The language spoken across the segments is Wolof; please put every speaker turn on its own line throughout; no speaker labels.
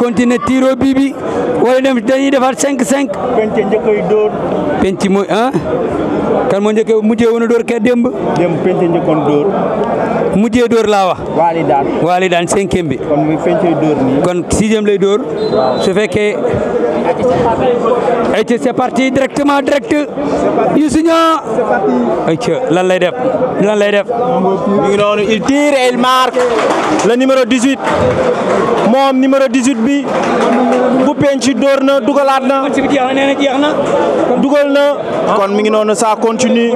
continuer tiro bi wala dem dañuy defaat 5-5.
penc njëkkay dóor.
penc mooy kan moo njëkkee mujjee woon a dóor kër démb.
penc njëkkoon dóor.
mujjee dóor laa wax. waali daan 5e bi.
kon muy pencay dóor nii.
kon 6e lay dóor. su fekkee. ayca c'est parti directement direct. Youssou Niang. ayca lan lay def.
mi ngi noonu il tire et il marque. le numéro 18. moom numéro 18 bi. bu penc dóor na dugalaat na.
jeex na.
dugal na. kon mi ngi noonu ça continue.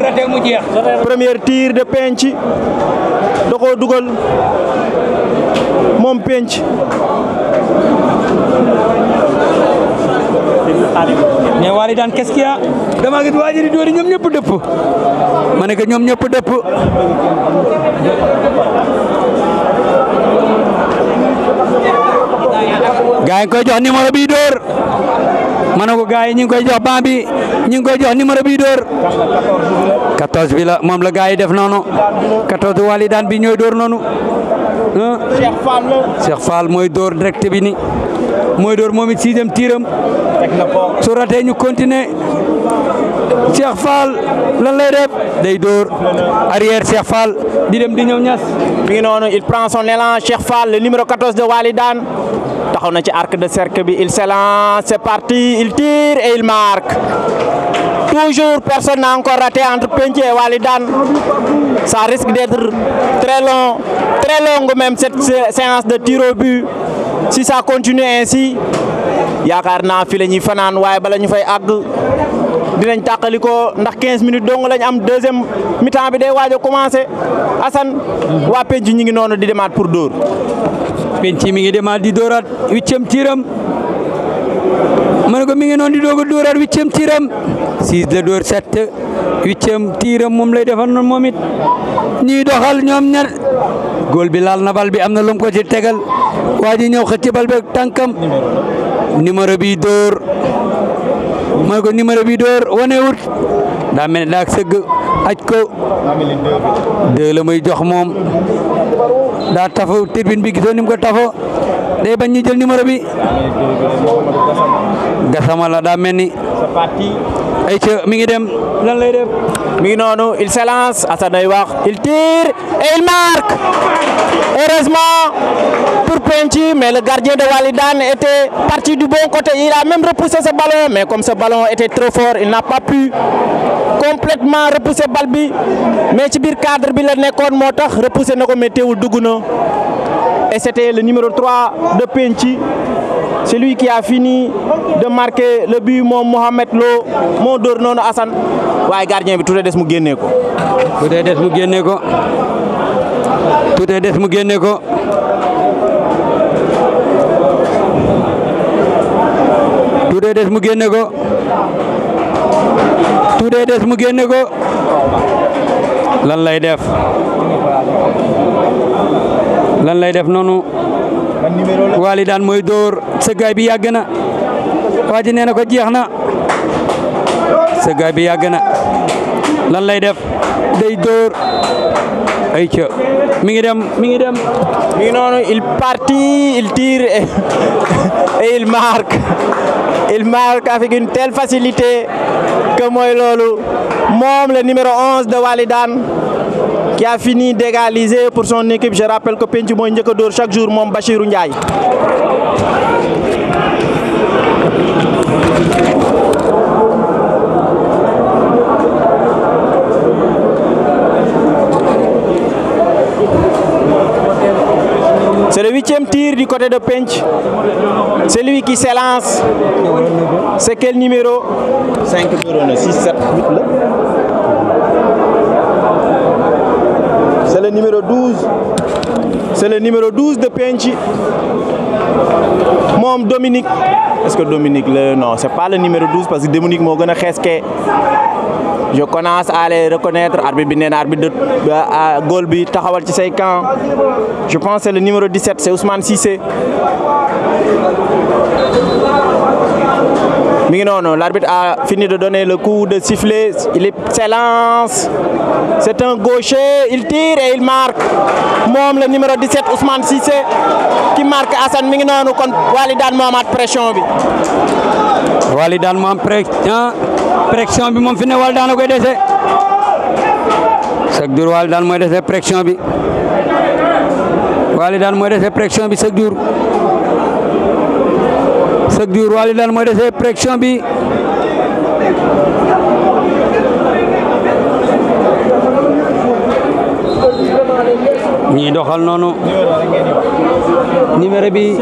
premier tir de penc. da koo dugal. moom penc.
mais Waly daan qu'est-ce qu'il y a dama gis waa ji di dóori ñoom ñëpp dëpp ma ne que ñoom ñëpp dëpp gars yi koy jox numéro bi dóor ma ne ko gars yi ñu ngi koy jox ban bi ñu ngi koy jox numéro bi dóor 14 bi la moom la gars yi def noonu 14 Waly daan bi ñooy dóor noonu Cheikh Fall mooy dóor direct bi ni mooy dóor moom it 6e tiram su ratee ñu continuer Cheikh Fall lan lay def day dóor arrière Cheikh Fall di dem di ñëw ñas
mi ngi noonu il prend son élan Cheikh Fall le numéro 14 de Waly daan taxaw na ci arc de cercle bi il s'élance c'est parti il tire et il marque toujours personne n'a encore raté entre penc et Waly daan ça risque d'être très longue même cette séance de tir au but si ça continue ainsi yaakaar naa fi la ñuy fanaan waaye bala ñu fay àgg dinañ tàqali ko ndax 15 minutes dong lañ am deuxième mi-temps bi day waaj a commencé Assane waa penc ñi ngi noonu di demaat pour dóor.
penc mi ngi demaat di dóoraat 8e tiram ma ne ko mi ngi noonu di doog a dóoraat 8e tiram 6 la dóor 7 8e tiram moom lay defar noonu moom it ñuy doxal ñoom ñaar góol bi laal na bal bi am na lu mu ko ci tegal waa ji ñëw xëcc bal bi ak tànkam numéro bi dóor ma ne ko numéro bi dóor wane wut daa mel ne daa sëgg aj ko 2 la muy jox moom daa tafo tribune bi gisoo ni mu ko tafo day bañ ñu jël numéro bi Gassama la daa mel ni ay ca mi ngi dem lan lay def
mi ngi noonu il s'élance Assane day wax il tire et il marque heureusement pour penc mais le gardien de Waly daan était parti du bon côté il a même repoussé ce ballon mais comme ce ballon était trop fort il n'a pas pu complètement repousser bal bi mais ci biir cadre bi la nekkoon moo tax repousser na ko mais teewul dugg na et c'était le numéro 3 de penc c'est lui qui a fini de marquer le but moom Mohamed Lo moo dóor noonu Assane waaye gardien bi tuuti des mu génnee ko.
tuuti des mu génnee ko tuuti des mu génnee ko tuuti des mu génne ko tuuti des mu génne ko lan lay def noonu Waly daan mooy dóor sëggaay bi yàgg na waa ji nee na ko jeex na sëggaay bi yàgg na lan lay def day dóor ay ca mi ngi dem
noonu il partit il tire et il marque avec une telle facilité que mooy loolu moom le numéro 11 de Waly daan qui a fini d'égaliser pour son équipe je rappelle que penc mooy njëkk a dóor chaque jour moom Bachirou Ndiaye. C'est le 8e tir du côté de penc. C'est lui qui s'élance. C'est quel numéro? 5 6 7 8 là. C'est le numéro 12. C'est le numéro 12 de penc. Moom Dominique. Est-ce que Dominique le non, c'est pas le numéro 12 parce que Dominique moo gën a xees ke. Je commence à les reconnaître arbitre bi nee na arbitre de goal bi taxawal ci say camp. Je pense que c'est le numéro 17, c'est Ousmane Cissé. mi ngi noonu l'arbitre a fini de donner le coup de sifflet, il s'élance, c'est un gaucher, il tire et il marque moom le numéro 17 Ousmane Cissé qui marque Assane mi ngi noonu kon Walidane moo amaat pression bi.
Walidane moo am pression bi moom fi ne Walidane a koy dese chaque jour Walidane mooy dese pression bi Walidane mooy dese pression bi chaque jour Walidane mooy dese pression bi ñi doxal noonu numéro bi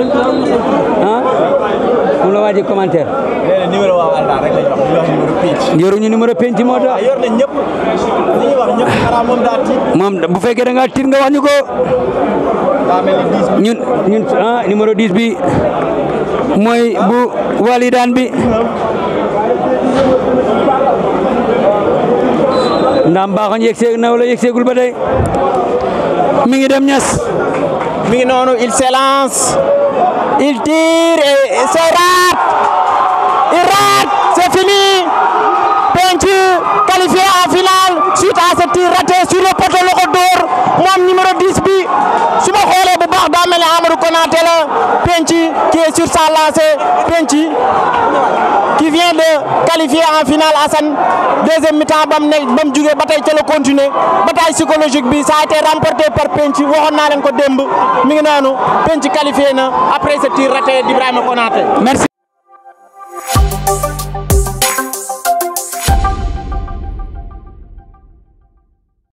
mu la waaji commentaire
numéro waa Walidane rek lañ wax numéro penc.
yoruñu numéro penc moo tax.
yor nañ ñëpp li ñuy wax ñëpp xanaa moom daa tiit.
moom bu fekkee da ngaa tiit nga wax ñu ko.
daa mel ni 10 bi.
ñun numéro 10 bi mooy bu Walidane bi. ndaam baaxoon yegg na wala yegg seegul ba tey mi ngi dem ñas.
mi ngi noonu il s'élance, il tire et c'est rate. Il rate, c'est fini. Penc qualifié en finale suite à ce tir raté sur le poteau loxo dóor moom numéro 10 bi su ma xoolee bu baax daa mel ne Amadou Konaté la Penc qui est sur sa lancée Penc qui vient de qualifier en finale Assane deuxième mi-temps bam jugee ba tey ca la continuer bataille psychologique bi ça a été remporté par Penc waxoon naa leen ko démb mi ngi noonu Penc qualifié na après ce tir raté d'Ibrahima Konaté.
Merci.